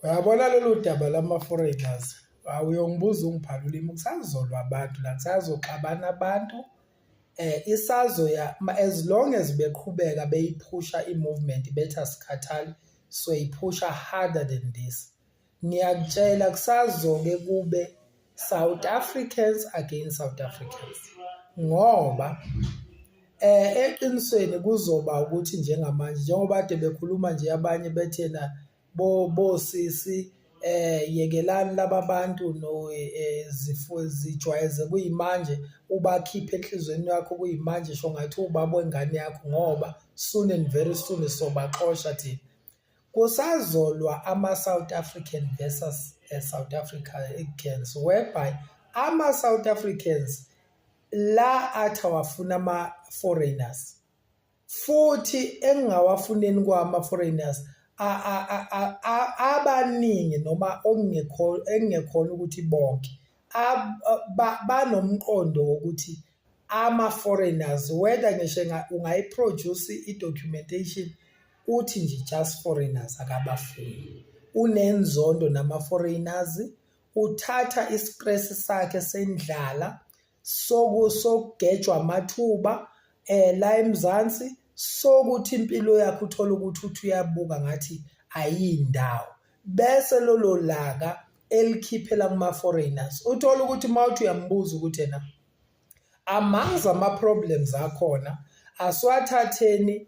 Uyabona lolu daba lama-foreigners, awuyongibuza ungiphala ulimi, kusazolwa abantu la, kusazoxabana abantu. Isazoya as long as beqhubeka beyiphusha i-movement bethi asikhathali, soyiphusha harder than this. Ngiyakutshela kusazoke kube South Africans against South Africans ngoba eqinisweni kuzoba ukuthi njengamanje njengoba kade bekhuluma nje abanye bethena bosisi yekelani laba bantu no zifo zijwayeze kuyimanje, ubakhiphe enhliziyweni yakho kuyimanje, sho ngathi ubaba wengane yakho, ngoba soon and very soon sobaxosha thina. Kusazolwa ama-South African versus South Africans, whereby ama-South Africans la athi awafuna ama-foreigners, futhi engingawafuneni kwama-foreigners abaningi noma okungekho engingekhona ukuthi bonke banomqondo wokuthi ama-foreigners, whether ngisho ungayi-produce i-documentation uthi nje just foreigners, akabafuni. Unenzondo nama-foreigners, uthatha i-stress sakhe sendlala, sokugejwa amathuba la eMzansi, sokuthi impilo yakhe uthola ukuthi uthi uyabuka ngathi ayindawo, bese lolo laka elikhiphela kuma-foreigners. Uthola ukuthi uma uthi uyambuza ukuthi yena amongst ama-problems akhona, asiwathatheni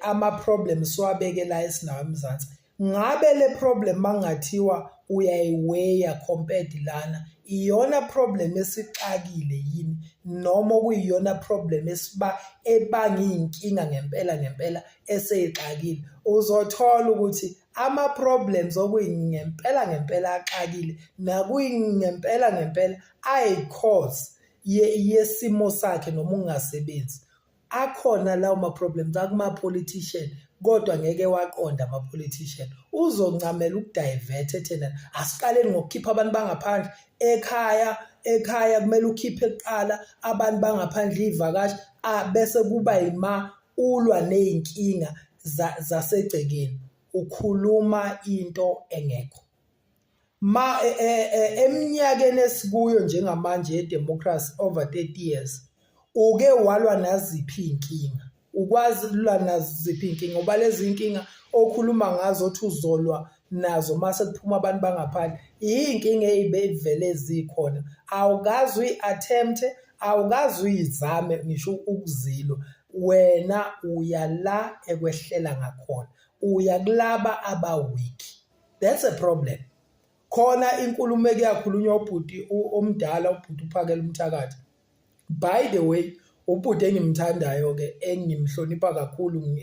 ama-problems siwabeke la esinawo eMzansi, ngabe le problem mangathiwa uyayi-weigh-a compared lana, iyona problem esixakile yini noma okuyiyona problem esiba ebanga iy'nkinga ngempela ngempela eseyixakile? Uzothola ukuthi ama-problems okuyingempela ngempela axakile nakuyingempela ngempela ayi-cause yesimo sakhe noma ukungasebenzi akhona lawo ma-problems akuma-politician, kodwa ngeke waqonda ama-politician. Uzoncamela uku-divert ethena asiqaleni ngokukhipha abantu bangaphandle ekhaya. Ekhaya kumele ukhiphe kuqala abantu bangaphandle, iy'vakashi, bese kuba yima ulwa ney'nkinga zasegcekeni. Ukhuluma into engekho. Ma eminyakeni esikuyo njengamanje ye-democracy, over 30 years, uke walwa naziphi iy'nkinga? Ukwazi ukulwa naziphi iy'nkinga? Ngoba lezi iy'nkinga okhuluma ngazo othi uzolwa nazo mase kuphuma abantu bangaphandle, iy'nkinga ey'bevele zikhona. Awukaze uyi-attempt, awukaze uyizame ngisho ukuzilwa. Wena uya la ekwehlela ngakhona, uya kulaba aba-weak. That's a problem. Khona inkulumo eke yakhulunywa ubhuti omdala, ubhuti uPhakela Umthakathi. By the way, ubhuti engimthandayo-ke, engimhlonipha kakhulu,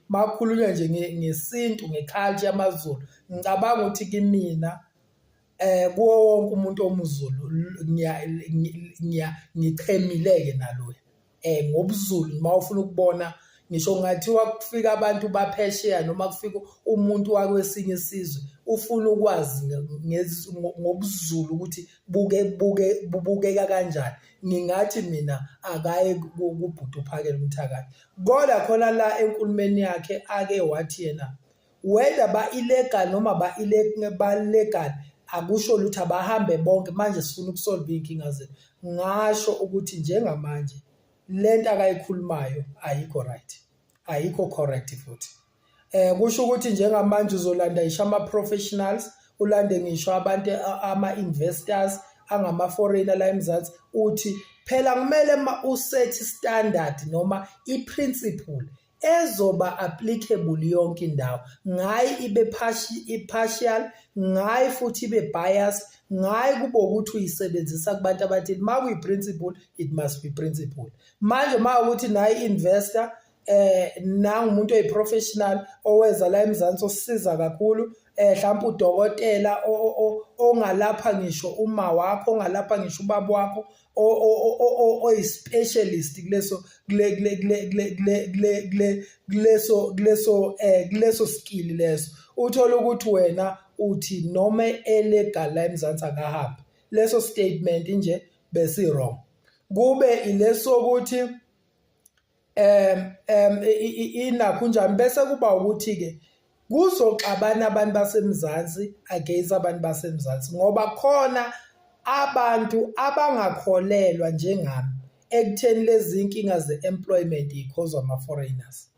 makukhulunywa nje ngesintu, nge-culture yamaZulu, ngicabanga ukuthi kimina kuwo wonke umuntu omZulu ngichemile-ke naloya ngobuZulu. Uma ufuna ukubona, ngisho kungathiwa kufika abantu baphesheya noma kufika umuntu wakwesinye isizwe ufuna ukwazi ngobuZulu ukuthi buke buke bubukeka kanjani, ngingathi mina akaye kubhuti uPhakela Umthakathi. Kodwa khona la enkulumeni yakhe ake wathi yena whether ba-illegal noma ba-legal akusho lutho, abahambe bonke, manje sifuna uku-solve iy'nkinga zethu. Ngasho ukuthi njengamanje lento akayikhulumayo ayikho right, ayikho correct futhi. Kusho ukuthi njengamanje uzolanda ngisho ama-professionals, ulande ngisho abantu, ama-investors angama-foreigner la eMzansi, uthi phela kumele ma u-set standard noma i-principle ezoba applicable yonke indawo, ngayi ibe partial, ngayi futhi ibe bias, ngayi kube ukuthi uyisebenzisa kubantu abathile. Ma kuyi-principle, it must be principle. Manje ma ukuthi nayi investor, nangumuntu oyi-professional oweza la eMzansi osisiza kakhulu, mhlawumbe udokotela ongalapha ngisho uma wakho, ongalapha ngisho ubaba wakho, oyi-specialist kuleso kule kule kule kule kule kule kule kuleso kuleso kuleso skill leso, uthola ukuthi wena uthi noma e-legal la eMzansi akahambe. Leso statement nje besi wrong. Kube ilesokuthi inakho njani, bese kuba ukuthi ke Kuzoxabana abantu baseMzansi against abantu baseMzansi ngoba khona abantu abangakholelwa njengami ekutheni lezi nkinga ze-employment yikhozwa ama-foreigners.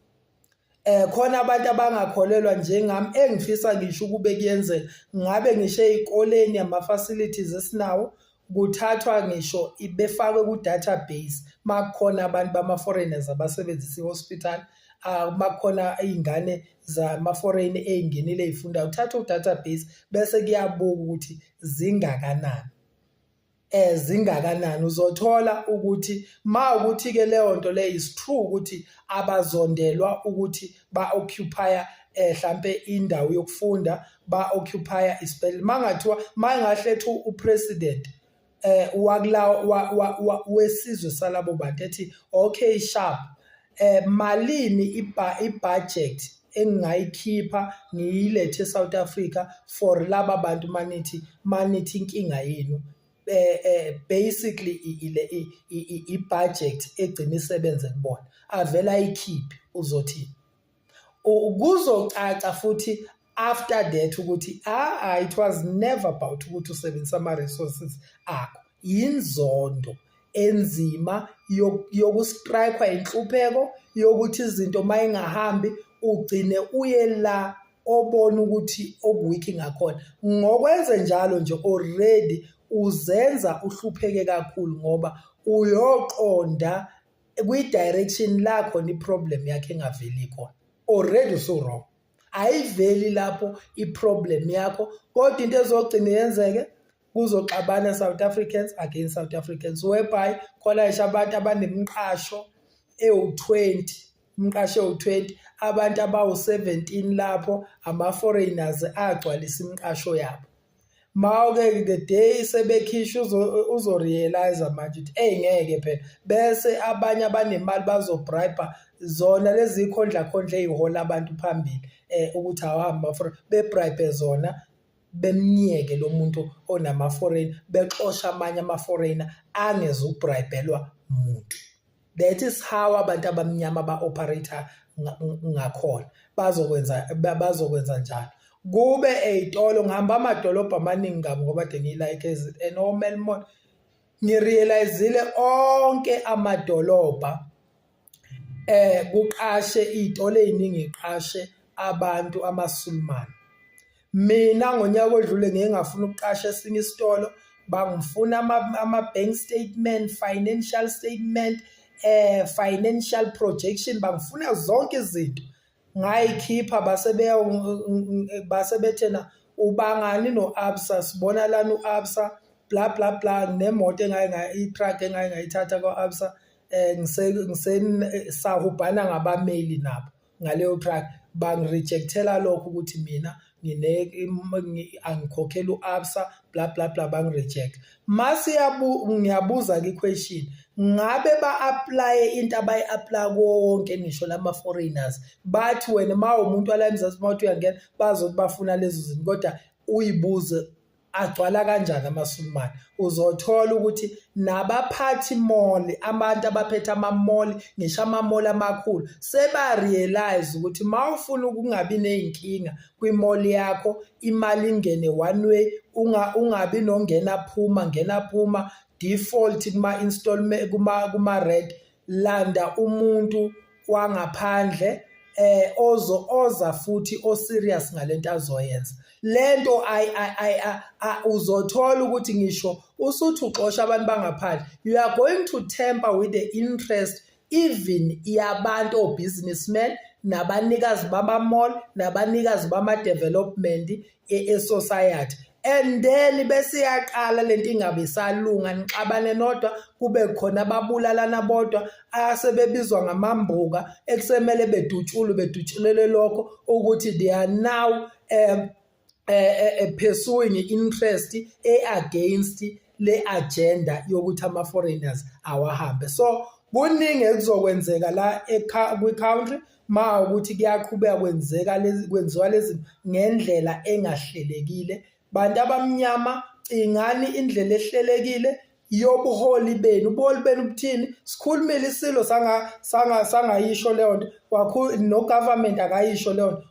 Khona abantu abangakholelwa njengami engifisa ngisho ukube kuyenzeka ngabe ngisho ey'koleni ama-facilities esinawo kuthathwa ngisho befakwe ku-database makukhona abantu bama-foreigners abasebenzisa i-hospital, makukhona iy'ngane zama-foreign ey'ngenile ey'fundayo, kuthathwe u-database bese kuyabukwa ukuthi zingakanani. Zingakanani uzothola ukuthi mawukuthi-ke leyo nto leyo is true ukuthi abazondelwa ukuthi ba-occupy-a hlampe indawo yokufunda, ba-occupy-a isibhedlela. Mangathiwa mangahle ethi u-president wakula wesizwe salabo bantu ethi okay sharp, malini i-budget engingayikhipha ngiyilethe e-South Africa for laba bantu manithi inkinga yenu basically ile i-budget egcina isebenze kubona, avele ayikhiphe, uzothini? Kuzocaca futhi after that ukuthi ah, it was never about ukuthi usebenzisa ama-resources akho, inzondo enzima yoku-strike-wa inhlupheko yokuthi izinto mayingahambi ugcine uye la obona ukuthi oku-weak ngakhona. Ngokwenze njalo nje already uzenza uhlupheke kakhulu ngoba uyoqonda kwi-direction la khona i-problem yakho engaveli khona, already usu-wrong. Ayiveli lapho i-problem yakho, kodwa into ezogcina yenzeke kuzoxabana South Africans against South Africans, whereby khona ngisho abantu abanemiqasho ewu-20, umqasho ewu-20, abantu abawu-17 lapho ama-foreigners agcwalisa imiqasho yabo. Mawuke the day sebekhishwa uzo-realise manje ukuthi eyi ngeke phela, bese abanye abanemali bazo-bribe zona lezi khondla khondla ey'hola abantu phambili ukuthi awuhambe be-bribe zona, bemnyeke lo muntu onama-foreign, bexosha amanye ama-foreigner angezuku-bribe-elwa muntu. That is how abantu abamnyama ba-operate-a ngakhona, bazokwenza njalo. Kube ey'tolo ngihamba amadolobha amaningi kabi ngoba kade ngila e-KZN o-Melmoth, ngi-realise-ile onke amadolobha kuqashe iy'tolo ey'ningi y'qashe abantu amaSulumane. Mina ngonyaka odlule ngike ngafuna ukuqasha esinye isitolo, bangifuna ama-bank statement, financial statement, financial projection, bangifuna zonke izinto. Ngayikhipha base bethena ubangani no-Absa, sibona lana u-Absa bla bla bla, nemoto engake i-truck engake ngayithatha kwa-Absa sahubhana ngabameli nabo ngaleyo truck, bangi-reject-ela lokho ukuthi mina angikhokheli u-Absa bla bla bla, bangi-reject. Mase ngiyabuza-ke i-question, ngabe ba-apply-e into abayi-apply-a kuwo wonke ngisho lama-foreigners, bathi wena uma uwumuntu wala eMzansi mawuthi uyangena bazothi bafuna lezo zinto kodwa uyibuze agcwala kanjani amaSulumane. Uzothola ukuthi nabaphathi mall, abantu abaphethe ama-mall, ngisho ama-mall amakhulu seba-realise ukuthi mawufuna ukungabi ney'nkinga kwi-mall yakho, imali ingene one way, ungabi nongena phuma ngena phuma, default kuma-installment kuma-rent, landa umuntu wangaphandle oza futhi o-serious ngalento azoyenza. Lento uzothola ukuthi ngisho usuthi uxosha abantu bangaphandle, you are going to tamper with the interest even yabantu o-businessmen nabanikazi bama-mall nabanikazi bama-development e-society. And then bese iyaqala lento ingabe isalunga, nixabane nodwa, kube khona ababulalana bodwa asebebizwa ngamambuka ekusemele bedutshulwe bedutshulelwe lokho ukuthi they are now pursuing interest e-against le agenda yokuthi ama-foreigners awahambe. So kuningi ekuzokwenzeka la kwi-country ma ukuthi kuyaqhubeka kwenzeka lezi kwenziwa lezi ngendlela engahlelekile. Bantu abamnyama, cingani indlela ehlelekile. Yobuholi benu, ubuholi benu buthini? Sikhulumile isilo sanga sanga sangayisho leyo nto, no government akayisho leyo nto.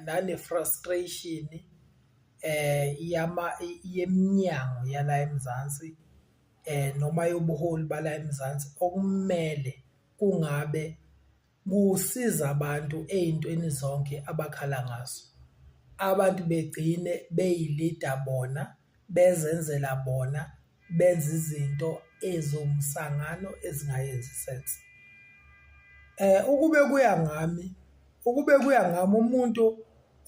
Nane frustration yama yeminyango yala eMzansi noma yobuholi bala eMzansi okumele kungabe kusiza abantu ey'ntweni zonke abakhala ngazo. Abantu begcine bey'lida bona, bezenzela bona, benza izinto eziwumsangano ezingayenzi sense. Ukube kuya ngami, ukube kuya ngami umuntu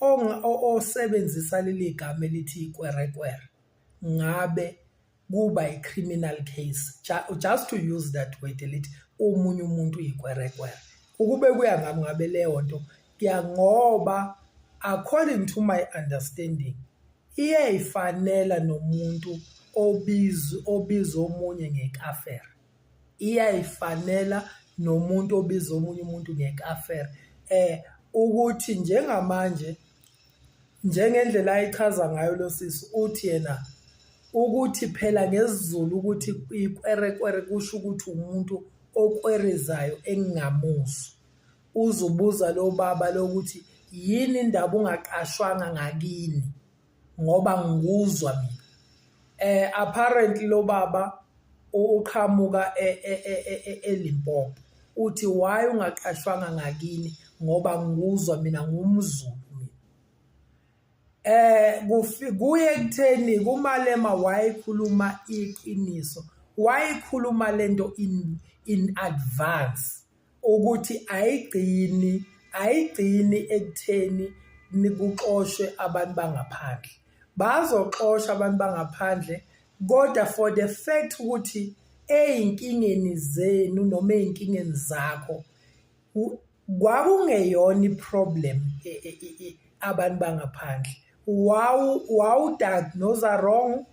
osebenzisa leli gama elithi ikwerekwere ngabe kuba i-criminal case, just to use that word elithi omunye umuntu uyikwerekwere. Ukube kuya ngami ngabe leyo nto ngoba according to my understanding iyayifanela nomuntu obiza obiza omunye ngekafere, iyayifanela nomuntu obiza omunye umuntu ngekafere. Ukuthi njengamanje njengendlela ayichaza ngayo lo sisi, uthi yena ukuthi phela ngesiZulu ukuthi ikwerekwere kusho ukuthi umuntu okwerezayo engingamuzwa. Uzubuza lo baba lo ukuthi yini indaba ungaqashwanga ngakini ngoba ngikuzwa mina. Apparently lo baba uqhamuka eLimpopo, uthi why ungaqashwanga ngakini ngoba ngikuzwa mina, ngumZulu mina. Kuye ekutheni kuMalema wayekhuluma iqiniso, wayekhuluma lento in advance ukuthi ayigcini ekutheni kuxoshwe abantu bangaphandle. Bazoxosha abantu bangaphandle kodwa for the fact ukuthi ey'nkingeni zenu noma ey'nkingeni zakho kwakungeyona i-problem abantu bangaphandle. Wawu-diagnose wrong,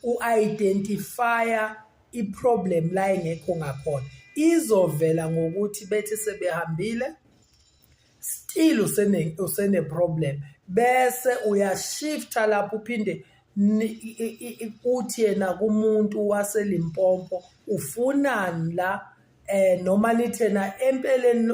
u-identify-a i-problem la engekho ngakhona. Izovela ngokuthi bethi sebehambile still usene-problem bese uyashifta lapho, uphinde uthi yena kumuntu waseLimpopo ufunani la, noma nithena empeleni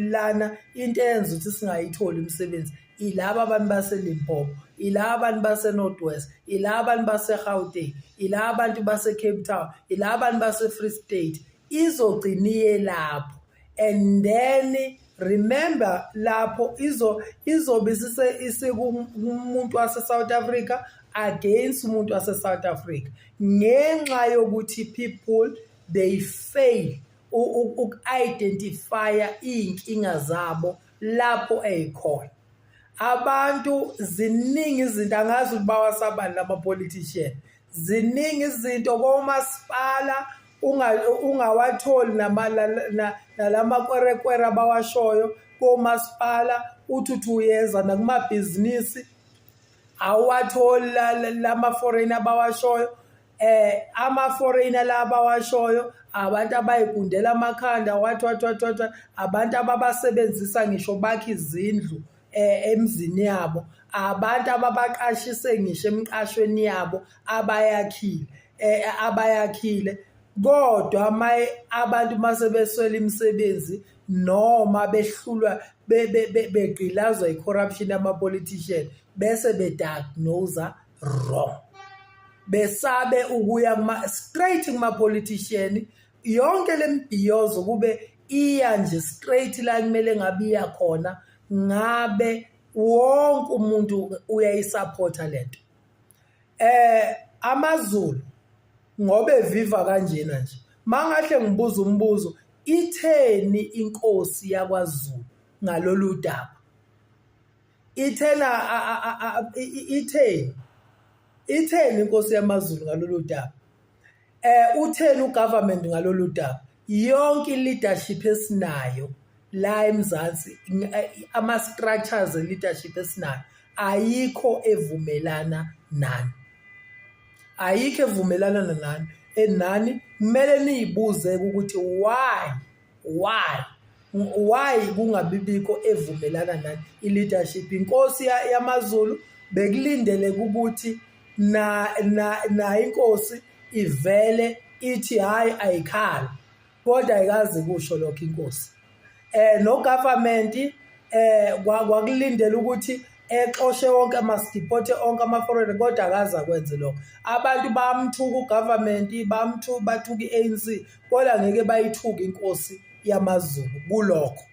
lana into eyenza ukuthi singayitholi imisebenzi ilaba abantu baseLimpopo, ilaba abantu base-North West, ilaba abantu base-Gauteng, ilaba abantu base-Cape Town, ilaba abantu base-Free State. Izogcina iye lapho and then remember lapho izobe isikumuntu wase-South Africa against umuntu wase-South Africa ngenxa yokuthi people they fail uku-identify-a iy'nkinga zabo lapho ey'khona. Abantu ziningi izinto, angazi ukuthi bawasabani lama-politician, ziningi izinto komasipala ungawatholi nalamakwerekwere abawashoyo komasipala, uthi uthi uyeza nakumabhizinisi awuwatholi lama-foreign abawashoyo. Ama-foreigner la abawashoyo abantu abayigundela amakhanda, what what what what, abantu ababasebenzisa ngisho bakhe izindlu emzini yabo, abantu ababaqashise ngisho emqashweni yabo abayakhile. Kodwa maye abantu mase beswele imisebenzi noma behlulwa, begqilazwa i-corruption yama-politician, bese be-diagnose wrong, besabe ukuya kuma straight kuma-politician. Yonke lemibhiyozo kube iya nje straight la kumele ngabe iya khona, ngabe wonke umuntu uyayisupporta lento. AmaZulu ngoba eviva kanjena nje, mangahle ngibuza umbuzo, itheni inkosi yakwaZulu ngalolu daba? Ithena itheni inkosi yamaZulu ngalolu daba? Utheni ugovernment ngalolu daba? Yonke i-leadership esinayo la eMzansi, ama-structures e-leadership esinayo, ayikho evumelana nani, ayikho evumelana nani enani. Kumele niyibuze ukuthi why kungabibikho evumelana nani i-leadership. Inkosi yamaZulu bekulindeleke ukuthi na na na inkosi ivele ithi hayi ayikhali kodwa ayikazi kusho lokho inkosi. No government kwakulindela ukuthi exoshe wonke ama-deporte onke ama-foreigner kodwa akaze akwenze lokho. Abantu bamthuka ugovernment, bamthuka, bathuka i-ANC, kodwa ngeke bayithuke inkosi yamaZulu kulokho.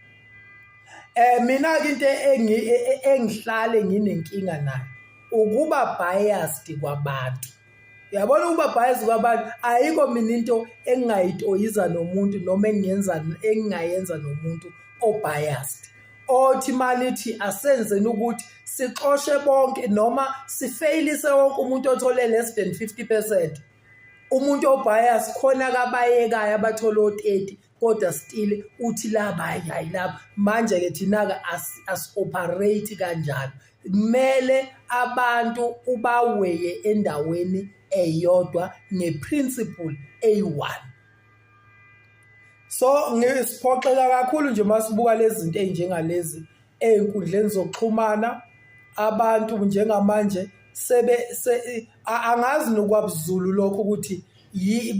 Mina-ke into engihlale nginenkinga nayo ukuba biased kwabantu. Uyabona ukuba biased kwabantu, ayikho mina into engingayitoyiza nomuntu noma engingenza engingayenza nomuntu o-biased. Othi manithi asenzeni ukuthi sixoshe bonke noma sifeyilise wonke umuntu othole less than 50%. Umuntu o-bias khona kabayekayo abathola o-30 kodwa still uthi laba hayi laba. Manje-ke thina-ke asi-operate kanjalo. Kumele abantu ubaweye endaweni eyodwa nge-principle eyi-one. So ngisiphoxeka kakhulu nje masibuka lezi zinto ey'njengalezi ey'nkundleni zokuxhumana. Abantu njengamanje sebe angazi nokwabuZulu lokho ukuthi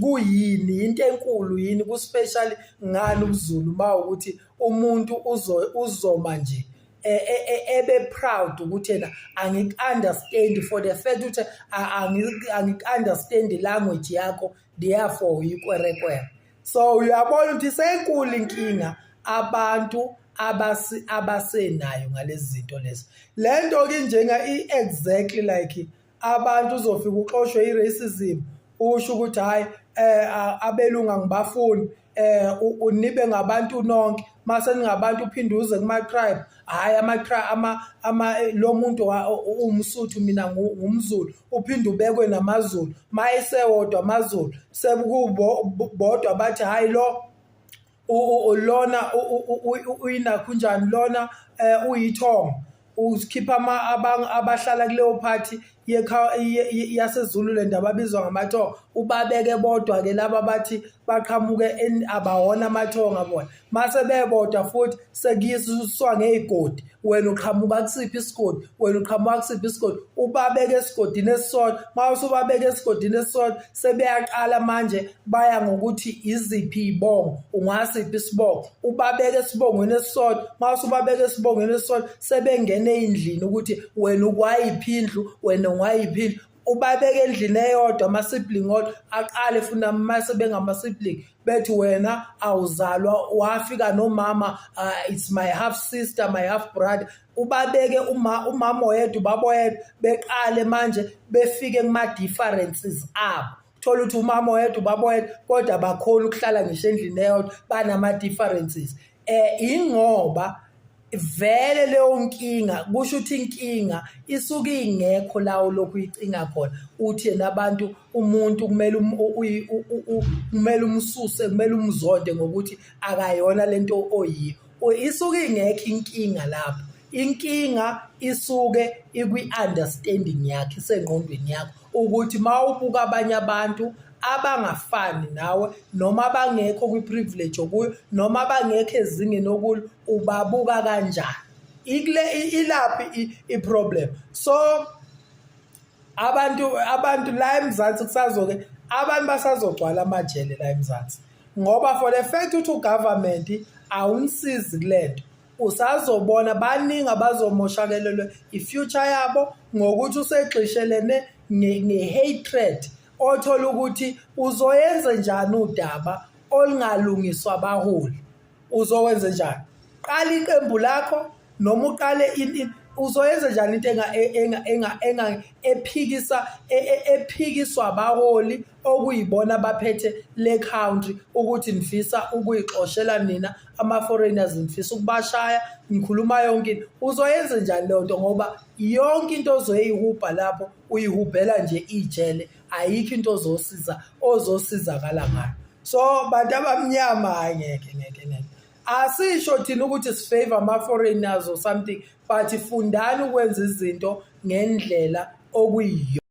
kuyini, into enkulu yini, ku-special ngani ubuZulu mawukuthi umuntu uzoma nje ebe proud ukuthi yena angiku-understand for the fact ukuthi angiku-understand language yakho, therefore uyikwerekwere. So uyabona ukuthi isenkulu inkinga abantu abasenayo ngalezi zinto lezi. Le nto-ke injenga i-exactly like abantu uzofika uxoshwe i-racism, usho ukuthi hhayi abelungu angibafuni, nibe ngabantu nonke, mase ningabantu uphinde uze kuma-tribe, hhayi ama lo muntu uwumSuthu mina ngumZulu, uphinde ubekwe namaZulu, mayesewodwa amaZulu sekubodwa bathi hhayi lo lona uyinakhunjani lona uyithongo, ukhipha abahlala kuleyo phathi yaseZululand ababizwa ngamathongo, ubabeke bodwa-ke laba bathi baqhamuke abawona amathonga bona. Mase bebodwa futhi sekuyiswa ngey'godi, wena uqhamuka kusiphi isigodi, wena uqhamuka kusiphi isigodi, ubabeke esigodini esisodwa. Uma usubabeke esigodini esisodwa sebeyaqala manje baya ngokuthi iziphi iy'bongo, ungasiphi isibongo, ubabeke esibongweni esisodwa. Uma usubabeke esibongweni esisodwa sebengena ey'ndlini ukuthi wena ukwayiphi indlu, wena ungwayiphi indlu, ubabeke endlini eyodwa ama-sibling odwa, aqale futhi mase bengama-sibling bethi wena awuzalwa wafika nomama, it's my half sister, my half brother. Ubabeke umama oyedwa, ubaba oyedwa, beqale manje befike kuma-differences abo. Thola ukuthi umama oyedwa, ubaba oyedwa, kodwa abakhoni ukuhlala ngisho endlini eyodwa, banama-differences. Ingoba vele leyo nkinga, kusho ukuthi inkinga isuke ingekho la olokhu uyicinga khona, uthi yena abantu umuntu kumele kumele umsuse, kumele umzonde ngokuthi akayona lento oyiyo. Isuke ingekho inkinga lapho, inkinga isuke ikwi-understanding yakho, isengqondweni yakho ukuthi mawubuka abanye abantu abangafani nawe noma abangekho kwi-privilege okuyo noma abangekho ezingeni okulo, ubabuka kanjani. Ilaphi i-problem. So abantu la eMzansi kusazoke abantu basazogcwala amajele la eMzansi, ngoba for the fact ukuthi ugovernment awunisizi kulento, usazobona baningi abazomoshakelelwe i-future yabo ngokuthi usegxishelene nge-hatred, othola ukuthi uzoyenza njani udaba olungalungiswa abaholi, uzowenza njani? Qala iqembu lakho noma uqale uzoyenza njani into ephikisa ephikiswa abaholi okuyibona abaphethe le country, ukuthi nifisa ukuyixoshela nina ama-foreigners, nifisa ukubashaya, nikhuluma yonke into. Uzoyenza njani leyo nto? Ngoba yonke into ozoyihubha lapho uyihubhela nje ijele, ayikho into ozosiza ozosizakala ngayo. So bantu abamnyama, hhayi ngeke ngeke ngeke. Asisho thina ukuthi si-favor ama-foreigners or something, but fundani ukwenza izinto ngendlela okuyiyo.